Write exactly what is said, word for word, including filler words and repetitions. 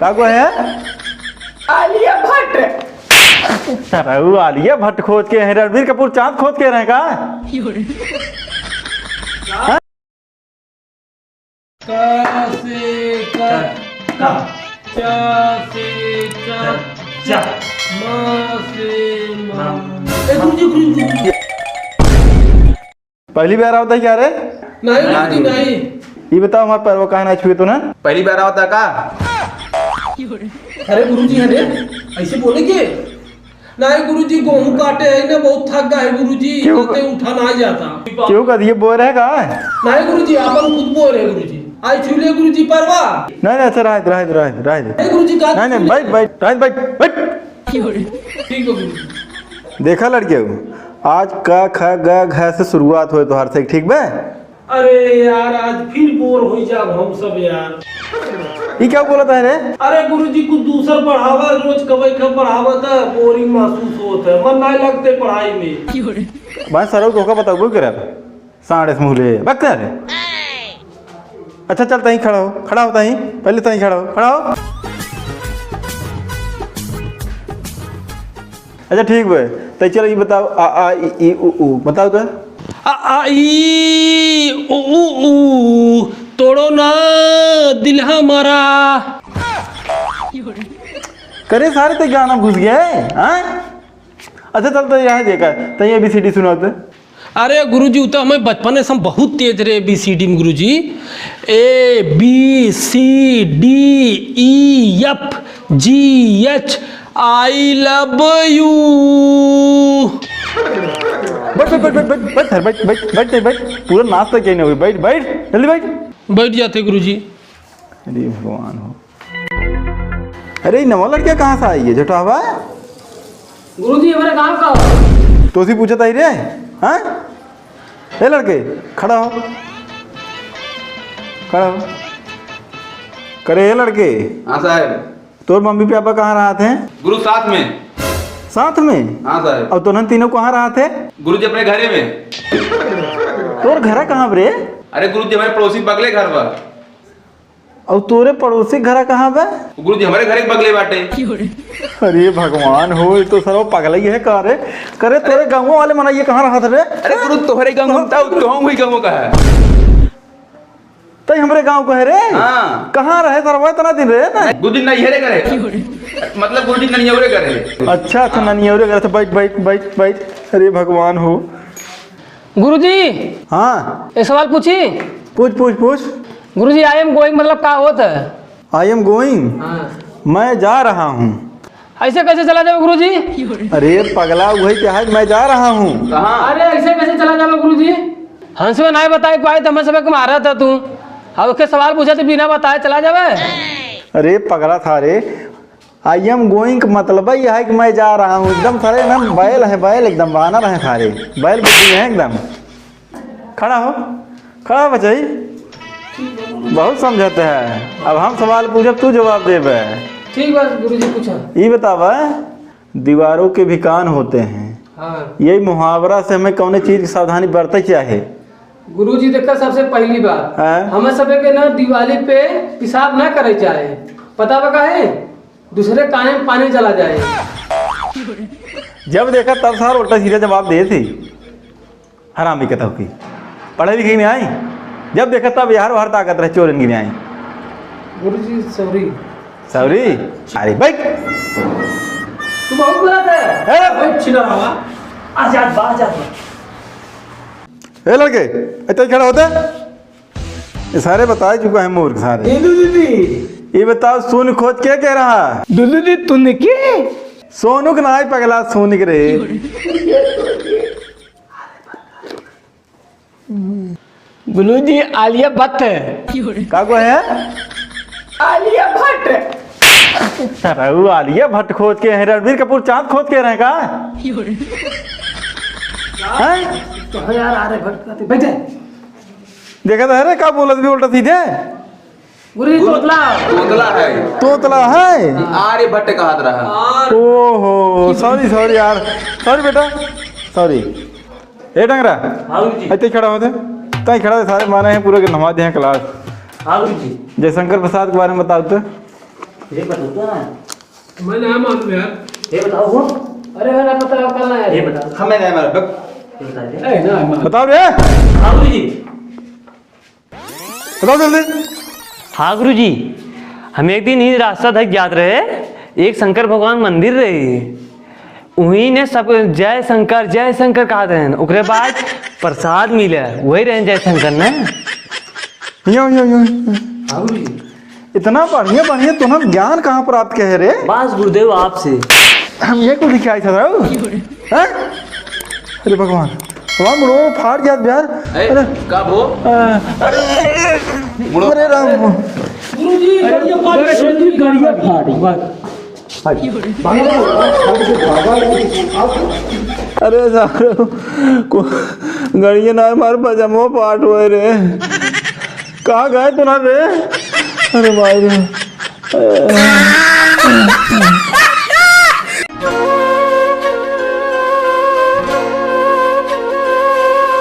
का को है? आलिया भट्ट। सरऊ आलिया भट्ट खोज के है, रणबीर कपूर चाँद खोज के रहे का? हाँ? क से क, क। च से च, च। म से म। ए, गुरुजी, गुरुजी, गुरुजी। पहली बार आवत है क्या रे? नहीं, गुरुजी, नहीं। ये बताओ, हमार पैरवा काहे ना छुए तू ना? पहली बार आवत है का? अरे गुरुजी, अरे, ऐसे बोले के? नहीं गुरुजी, गोहूँ काटे है ना, बहुत थक गए गुरुजी, क्यों? इतने उठा ना जाता। क्यों कर ये बोल रहे का? नहीं गुरुजी, आपन खुद बोल रहे गुरुजी। आई छुले गुरुजी परवा। नहीं, नहीं, अच्छा, रहे दे, रहे दे, रहे दे, रहे दे। नहीं गुरुजी, का नहीं, नहीं, बैठ, बैठ, रहे दे, बैठ, बैठ। ठीक है गुरुजी। देखा लड़के हो, आज क ख ग घ से शुरुआत होए तोहार से, ठीक बे? अरे यार, आज फिर बोर हो जाब हम सब यार। ई क्या बोलत है रे? अरे गुरुजी, कुछ दूसर पढ़ावा, रोज कबई का पढ़ावा था, बोरिंग महसूस होत है, मन नहीं लगते पढ़ाई में। भाई सरऊ तोहका बताबो करे, साढ़े से मुँह ले, बक कर। अच्छा चल, तहीं खड़ा हो, खड़ा हो तहीं, पहले तहीं खड़ा हो, खड़ा हो। अच्छा ठीक बे, तै चल ई बताओ, आ, आ, ई, ई, उ, उ, बताओ तो। आ, आ, ई, उ, उ, ऊ, तोड़ो ना दिल हमारा। करे सारे, ते गाना घुस गया है, हाँ? अच्छा चल, तो यहाँ देखा, तो ये A B C D सुनाओ तो। अरे गुरुजी, उ तो हमें बचपने से हम बहुत तेज रहे A B C D में गुरुजी। A B C D E F G H, I love you। बैठ, बैठ, बैठ, बैठ, बैठ, बैठ, बैठ, बैठ, बैठ, बैठ, पूरा नाश्ता क्या नहीं हुई, बैठ, बैठ, जल्दी बैठ। बैठ जाते गुरुजी। अरे भगवान हो। अरे, ई नवा लड़का कहाँ से आई है, झोटावा? गुरुजी, हमारे गांव का हो। तोसी पूछत आई रे, हाँ? ए लड़के, खड़ा हो, खड़ा हो। करे, ए लड़के। हाँ साहब। तोर मम्मी पापा कहाँ रहत हैं? गुरु, साथ में। साथ में? हाँ साहब। और तोहन तीनों कहाँ रहत है? गुरुजी, अपने घरे में। तोर घरा कहाँ बरे? अरे गुरुजी, हमारे पड़ोसी बगले घर बा। अउ तोरे पड़ोसी घरा कहाँ बा? गुरुजी, हमरे घरे के बगले बाटे। अरे भगवान हो, ई तो सरवा पगला ही है का रे? करे तोरे गाँव वाले मनई कहाँ रहत रे? अरे गुरु, तोहरे गाँव में तो, तोहूँ वही गाँव का है। तई हमरे गाँव का है रे? हाँ। कहाँ रहे सरवा इतना दिन रे? गुरुजी ननियरे का रहे। मतलब गुरुजी ननियरे का रहे। अच्छा, अच्छा, ननियरे का रहे। तो बैठ, बैठ, बैठ, बैठ। अरे भगवान हो। गुरुजी, हाँ। एक सवाल पूछी? पूछ, पूछ, पूछ। गुरुजी, I am going मतलब का होत है? I am going, हाँ। मैं जा रहा हूँ। ऐसे कैसे चला जावे गुरुजी? अरे पगला, वही क्या है, मैं जा रहा हूँ। कहाँ? अरे ऐसे कैसे चला जावे गुरुजी? हमसे नाहीं बताए पाए तो हमसे के मारा था तू। अब उसके सवाल पूछे तो बिना बताए चला जावे। अरे पगला सारे, I am going का मतलब यह है कि मैं जा रहा हूँ। एकदम सारे ना बैल है, बैल एकदम बानर है सारे, बैल बुद्धि है एकदम। खड़ा हो, खड़ा हो बचाई। बहुत समझाते हैं। अब हम सवाल पूछब, तू जवाब देबे। ठीक बा गुरुजी, पूछा। ई बतावा, दीवारों के भी कान होते हैं। हाँ। यही मुहावरा से हमें कौने चीज की सावधानी बरते के चाहे? गुरुजी, देखा, सबसे पहली बात, हाँ? हमें सबे के ना दिवाली पे पेशाब ना करे चाहे। पता बा काहे? दूसरे काने में पानी चला जाए। जब देखा तब सार उल्टा सीधा जवाब दे थी। हरामी के तौकी। पढ़े लिखे नहीं आई, जब देखा तब यार बाहर ताकत रहे, चोरन की नहीं आई। गुरुजी, sorry। Sorry? अरे बैठ। तू बहुत गलत है। ए! बैठ, छिना रहा। आ जा, बाहर जा। ए लड़के, इतना खड़ा होता है? ये सारे बता चुका है मूर्ख सारे। दीदी, दीदी। ये बताओ, सोनू खोज के कह रहा? दीदी, दी, तूने के? सोनू के नाई पगला, सोनू के रे। गुरुजी, आलिया भट्ट। का को है? आलिया भट्ट। सरऊ आलिया भट्ट खोज के है, रणबीर कपूर चाँद खोज के रहे का? हैं? तो है यार, आर्यभट्ट कहते, बैठे। देखा था रे, का बोलत भी उल्टा सीधे। गुरुजी, गुरु तोतला। तोतला है। तोतला है? आर्यभट्ट कहत रहा। ओहो, sorry, sorry यार, sorry बेटा, sorry। ए डंगरा, हाँ गुरुजी। इतने खड़ा होते, ताई खड़ा होते, सारे माने हैं पूरे के नमाज हैं class। हाँ गुरुजी। जयशंकर प्रसाद के बारे में बताओ तो। ये बताओ तो ना। मैं ना मालूम यार। ये बताओ हो। अरे, अरे, पता है, कल ना यार। ये बताओ। हमें नहीं मालूम, बक। ये बता दे। ए, ना, मालूम। बताओ रे। हाँ, गुरुजी। बताओ जल्दी। हाँ गुरुजी, हम एक दिन ही रास्ता धक जात रहे, एक शंकर भगवान मंदिर रहे, उहीं ने सब "जय शंकर, जय शंकर" कहत रहन। ओकरे बाद प्रसाद मिले, वही रहन जय शंकर ने। यो, यो, यो। हाँ गुरुजी। इतना बढ़िया, बढ़िया तोहन ज्ञान कहाँ प्राप्त कहे रे? बस गुरुदेव आपसे। हम ये कुछ लिखाई था, हैं? अरे भगवान, हमार मुड़वा फाट जात यार। ए, अरे। का भो? आ, अरे, मुड़ो। अरे राम। गुरुजी, गड़िया फाट गई। गड़िया फाट गई। अरे साहब, को-, गड़िया ना, हमार पजामा फाट हुए रे। कहाँ गए तू ना रे? अरे भाई रे।